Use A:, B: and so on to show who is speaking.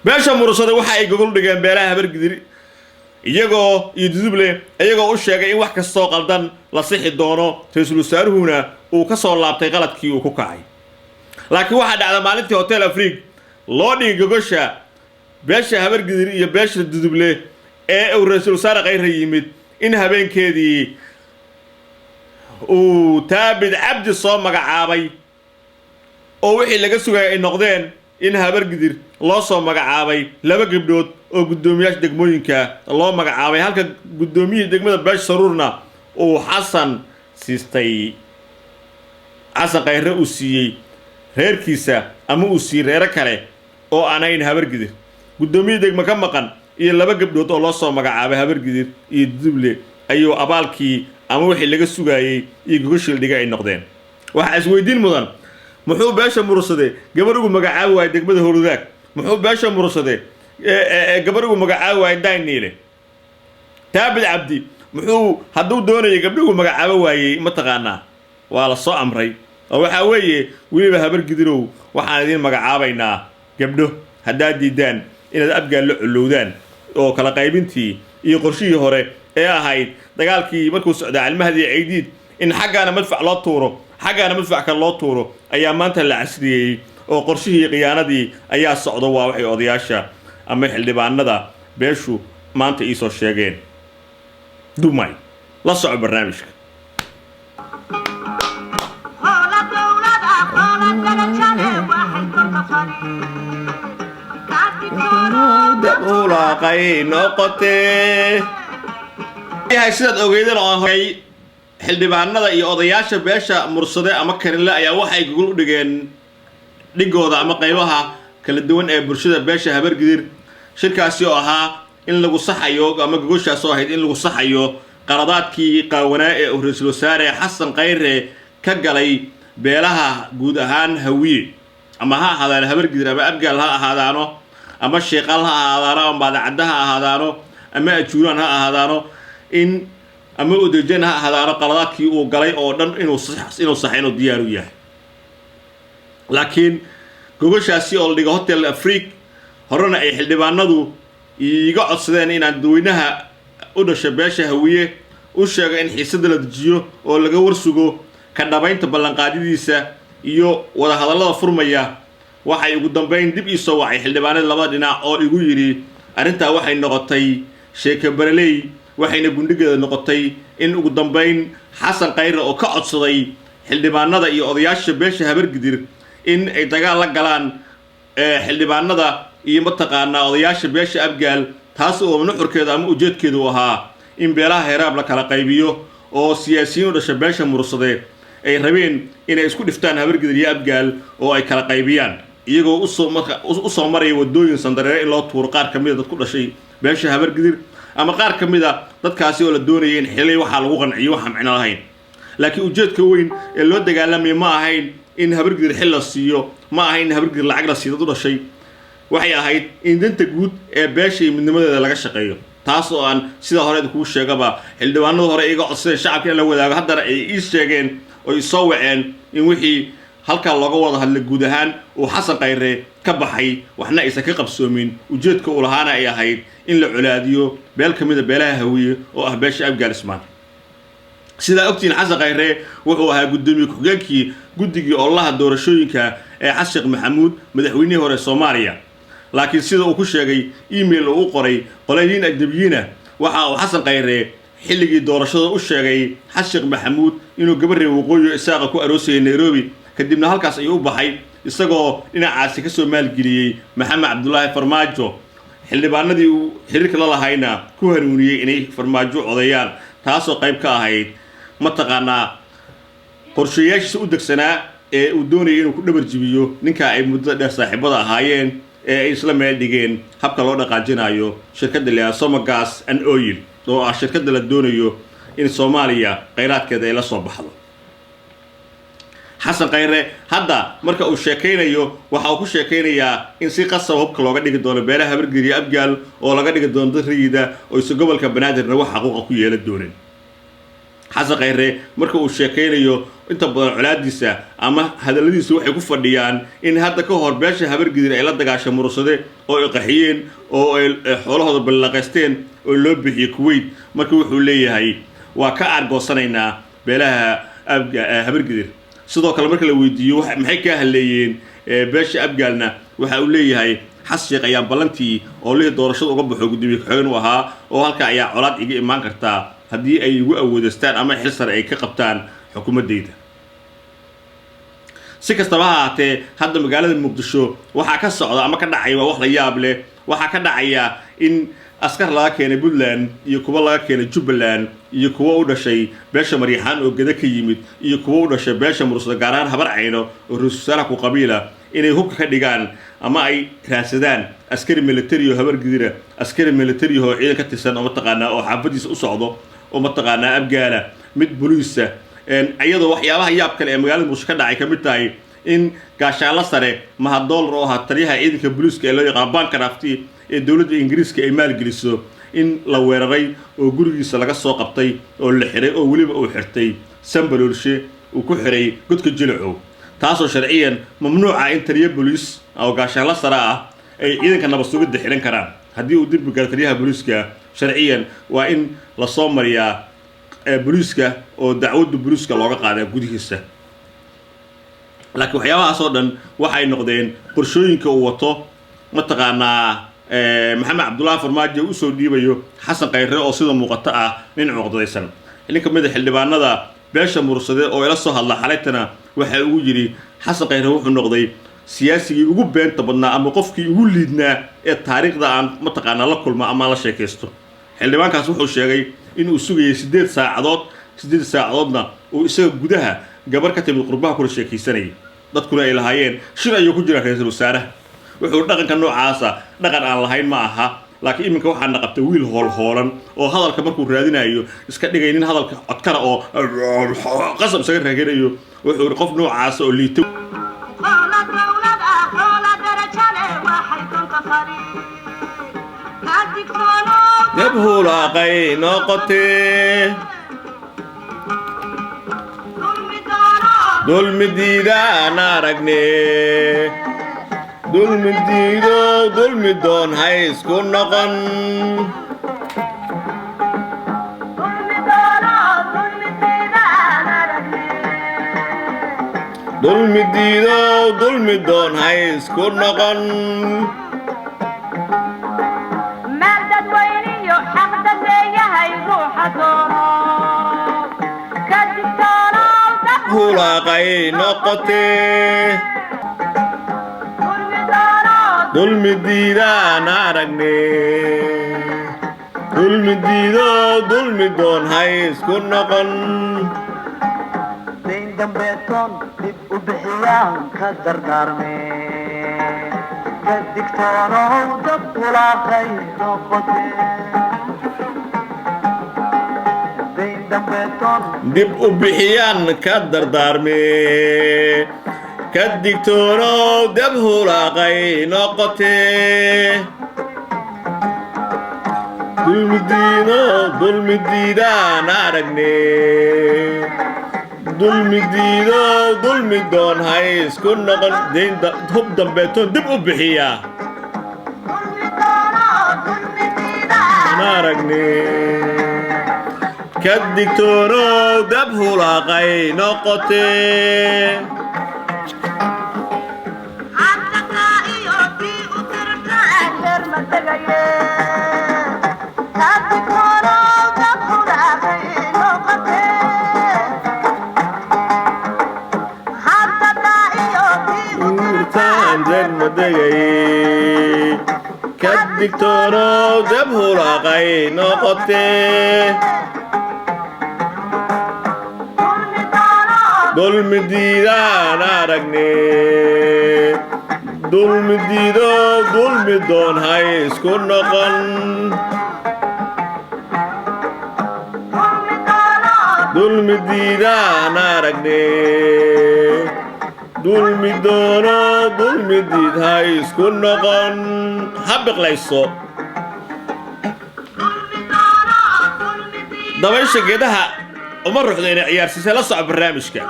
A: Beesha Mursade waxa ay gogol dhigeen beelaha Habargidir iyagoo iyo Duduble, iyagoo u sheegay in wax kastoo qaldan la sixi doono, ra-iisul wasaaruhuna uu ka soo laabtay qaladkii uu ku kacay. Laakiin waxaa dhacda maalintii Hotel Afrique loo dhigay gogosha beesha Habargidir iyo beesha Duduble ee uu ra-iisul wasaare Khayre yimid, in habeenkeedii uu Taabid Cabdi soo magacaabay oo wixii laga sugaya ay noqdeen in Habargidir loo soo magacaabay laba gabdhood oo guddoomiyaasha degmooyinka loo magacaabay, halka guddoomiyihii degmada beesha Saruurna uu Xasan siistay, Xasan Khayre uu siiyey reerkiisa ama uu siiyey reero kale oo aan ahayn Habargidir. Guddoomiyihii degmo ka maqan iyo laba gabdhood oo loo soo magacaabay Habargidir iyo Duduble ayuu abaalkii ama wixii laga sugaayey iyo gogoshii la dhigay ay noqdeen. Waxaa isweydiin mudan, muxuu beesha Mursade gabar ugu magacaabi waayay degmada Holudaag? Muxuu beesha Mursade gabar ugu magacaabi waayay Dayniile? Taabid Cabdi muxuu hadduu doonayay gabdho ugu magacaabo waayey? Mataqaanaa, waa la soo amray oo waxaa weeye weliba Habargidirow, waxaan idiin magacaabaynaa gabdho, haddaad diidaan inaad Abgaal la collowdaan oo kala qaybintii iyo qorshihii hore ee ahayd dagaalkii markuu socdaa Calmahdi Caydiid in xaggaana madfac loo tuuro, xaggaana madfac kale loo tuuro, ayaa maanta la casriyeeyey oo qorshihii khiyaanadii ayaa socdo. Waa waxay odayaasha ama xildhibaanada beeshu maanta iisoo sheegeen. Dumay la soco barnaamijka.
B: Hoola dowlada, hoola darajale, waxay kolka fali
A: Ulaaqay noqotee yahay. Sidaad ogeydeen oo horay, xildhibaanada iyo odayaasha beesha Mursade ama Karinle ayaa waxay gogol u dhigeen dhigooda ama qaybaha kala duwan ee bulshada beesha Habargidir. Shirkaasi oo ahaa in lagu saxayo ama gogoshaas oo ahayd in lagu saxayo qaladaadkii qaawanaa ee uu ra-iisul wasaare Xasan Khayre ka galay beelaha guud ahaan Hawiye, ama ha ahaadaan Habargidir ama Abgaal ha ahaadaano ama Sheeqaal ha ahaadaano ama Baadacadda ha ahaadaano ama Ajuuraan ha ahaadaano in ama Odejan ha ahaadaano, qaladaadkii uu galay oo dhan inuu sax inuu diyaar u yahay. Laakiin gogoshaasi oo la dhigo Hotel Afrique, horena ay xildhibaanadu iiga codsadeen inaan dadweynaha u dhasha beesha Hawiye u sheego in xiisada la dejiyo oo laga warsugo ka dhabaynta ballanqaadyadiisa iyo wadahadallada furmaya, waxay ugu dambayn dib ii soo wacay xildhibaanada labada dhinac oo igu yidhi arrintaa waxay noqotay sheeko bareley, waxayna gundhigeeda noqotay in ugu dambayn Xasan Khayre oo ka codsaday xildhibaanada iyo odayaasha beesha Habargidir in ay dagaal la galaan xildhibaanada iyo mataqaanaa odayaasha beesha Abgaal, taas oo nuxurkeeda ama ujeedkeedu ahaa in beelaha Heeraab la kala qaybiyo oo siyaasiyiin u dhasha beesha Mursade ay rabeen inay isku dhiftaan Habargidir iyo Abgaal oo ay kala qaybiyaan, iyagoo usoo marka usoo maraya wadooyin sandareere in loo tuuro qaar ka mid a dad ku dhashay beesha Habargidir ama qaar ka mid a dadkaasi oo la doonaya in xilay waxaa lagu qanciyo waxaan micno lahayn. Laakiin ujeedka weyn ee loo dagaalamaya ma ahayn in Habargidir xil la siiyo, ma ahayn in Habargidir lacag la siiyo dad u dhashay. Waxay ahayd in danta guud ee beesha iyo midnimadeeda laga shaqeeyo, taas oo aan sidaa hore kuu sheegaba xildhibaanada hore iga codsadeen shacabka in la wadaago, haddana ay ii sheegeen oo i soo waceen in wixii halkaa looga wada hadlay guud ahaan uu Xasan Khayre ka baxay, waxna aysan ka qabsoomin, ujeedka uu lahaana ay ahayd in la colaadiyo beel ka mida beelaha Hawiye oo ah beesha Abgaal Ismaan. Sidaa ogtihiin, Xasan Khayre wuxuu ahaa guddoomiye ku-xigeenkii guddigii ololaha doorashooyinka ee Xasan Sheekh Maxamuud, madaxweynihii hore Soomaaliya. Laakiin sida uu ku sheegay email uu u qoray qolooyin ajnabiyiina, waxa uu Xasan Khayre xilligii doorashada u sheegay Xasan Sheekh Maxamuud inuu gabar reer waqooyi Isaaqa ku aroosayay Nairobi, kadibna halkaas ayuu u baxay isagoo dhinacaasi kasoo maalgeliyey Maxamed Cabdulaahi Farmaajo, xildhibaanadii uu xiriirka la lahayna ku hanuuniyey inay Farmaajo codeeyaan, taasoo qayb ka ahayd mataqaanaa qorshayaashiisa u degsanaa ee uu doonayay inuu ku dhabar jibiyo ninka ay muddada dheer saaxiibada ahaayeen ee ay isla meel dhigeen habka loo dhaqaajinayo shirkadda la Somagas and Oil, oo ah shirkadda la doonayo in Soomaaliya khayraadkeeda ay la soo baxdo. Xasan Khayre hadda marka uu sheekaynayo, waxa uu ku sheekaynayaa in si qasaba hubka looga dhigi doono beelaha Habargidir iyo Abgaal oo laga dhigi doono dad rayida oo isa gobolka Banaadirna wax xaquuqa ku yeelan doonin. Xasan Khayre marka uu sheekaynayo Inta badan colaadiisa ama hadalladiisa waxay ku fadhiyaan in hadda ka hor beesha Habargidir ay la dagaashay Mursade oo ay qaxiyeen oo ay xoolahooda ballaqaysteen oo loo bixiyey Kuwait. Marka wuxuu leeyahay waa ka aargoosanaynaa beelaha Habargidir. Sidoo kale marka la weydiiyo maxay kaa haleeyeen beesha Abgaalna, waxa uu leeyahay Xasan Sheekh ayaa ballantii oo lihii doorashada uga baxo gudoomiye ku-xigeen u ahaa, oo halka ayaa colaad iga imaan kartaa haddii ay igu awoodaystaan ama xil sare ay ka qabtaan xukuumaddayda. Si kastaba ha ahaatee, hadda magaalada Muqdisho waxaa ka socda ama ka dhacaya waa wax la yaab leh. Waxaa ka dhacaya in askar laga keenay Puntland iyo kuwa laga keenay Jubbaland iyo kuwa u dhashay beesha Maryaxaan oo Geda ka yimid iyo kuwa u dhashay beesha Mursado, gaar ahaan Habar Cayno oo ra-iisul wasaaraha ku qabiila, inay hubka ka dhigaan ama ay raadsadaan askari military oo Habargidira, askari military oo ciidan ka tirsan oo mataqaanaa oo xaafadiisa u socdo oo mataqaanaa Abgaala, mid boliisa. Iyadoo waxyaabaha yaab kale ee magaalada Muqdisho ka dhacay ka mid tahay in gaashaanlo sare Mahad Doolar oo ahaa taliyaha ciidanka booliiska ee loo yaqaan Bankrafti ee dowladda Ingiriiska ay maalgeliso in la weeraray oo gurigiisa laga soo qabtay oo la xiray, oo weliba uu xirtay Sambaloolshe uu ku xiray godka Jilacow, taasoo sharciyan mamnuuca in taliyo booliis oo gaashaanlo sare ah ay ciidanka nabad sugidda xihan karaan. Haddii uu dembi galo taliyaha booliiska, sharciyan waa in lasoo mariyaa booliiska oo dacwadda booliiska looga qaadaa gudihiisa. Laakiin waxyaabahaas oo dhan waxay noqdeen qorshooyinka uu wato mataqaanaa Maxamed Cabdullaahi Farmaajo usoo dhiibayo Xasan Khayre, oo sida muuqato ah nin cuqdadaysan. Nin ka mid a xildhibaanada beesha Mursade oo ila soo hadla xalaytana waxa ugu yidhi Xasan Khayre wuxuu noqday siyaasigii ugu beenta badnaa ama qofkii ugu liidnaa ee taariikhda aan mataqaanaa la kulma ama aan la sheekaysto. Xildhibaankaas wuxuu sheegay inuu sugayay 8 saacadood, 8 saacadoodna uu isaga gudaha gabar ka timid qurbaha kula sheekaysanayay, dadkuna ay lahaayeen shir ayuu ku jiraa ra-iisul wasaaraha. Wuxuu dhaqanka noocaasa dhaqan aan lahayn ma aha, laakiin iminka waxaana qabtay wiil hoolhoolan oo hadalka markuu raadinayo iska dhigay nin hadalka codkara oo qasab isaga raaganayo. Wuxuu qof noocaasa oo liito.
B: Qoola dawlad ah, qoola darajo leh, waxay doonta fali ka digtoonow.
A: Deb hulaaqay noqotee.
B: Dulmi doono.
A: Dulmi diidaan aragne, dulmi diido, dulmi doon hay isku noqon.
B: Dulmi doono, dulmi diidaan aragne.
A: Dulmi diido, dulmi doon hay isku noqon.
B: Meel dadweyniyo xaq dad leeyahay ruuxa doono ka digtoonow dab.
A: Hulaaqay noqotee.
B: Dulmi doono.
A: Dulmi diidaan aragne, dulmi diido, dulmi doon hay isku noqon.
C: Dayn dambeetoon dib u bixiyaan ka dardaarme, ka digtoonow dab hulaaqay noqote. Dayn dambeetoon
A: dib u bixiyaan ka dardaarme, ka digtoonow dab hulaaqay noqotee. Dulmi diido, dulmi diidaan aragne, dulmi diido, dulmi doon hay isku noqon. Dayn hub dambeetoon dib u bixiyaa
B: Dulmi doono, dulmi diidaan
A: aragne, ka digtoonow dab hulaaqay noqotee.
B: Hartakaa iyo tii u tirtaan reer ma tegaye, ka digtoonow dab hulaaqay noqotee. Hartakaa iyo tii u
A: taan reer ma degay, ka digtoonow dab hulaaqay noqotee.
B: Dulmi doono.
A: Dulmi diidaan aragne, dulmi diido, dulmi doon hay isku noqon.
B: Dulmi doono.
A: Dulmi diidaan aragne, dulmi doono, dulmi diid hay isku noqon. Ha biqlayso.
B: Dulmi doono, dulmi diidaan.
A: Dabaysha geedaha uma ruxdo inay ciyaarsiisay. La soco barnaamijka.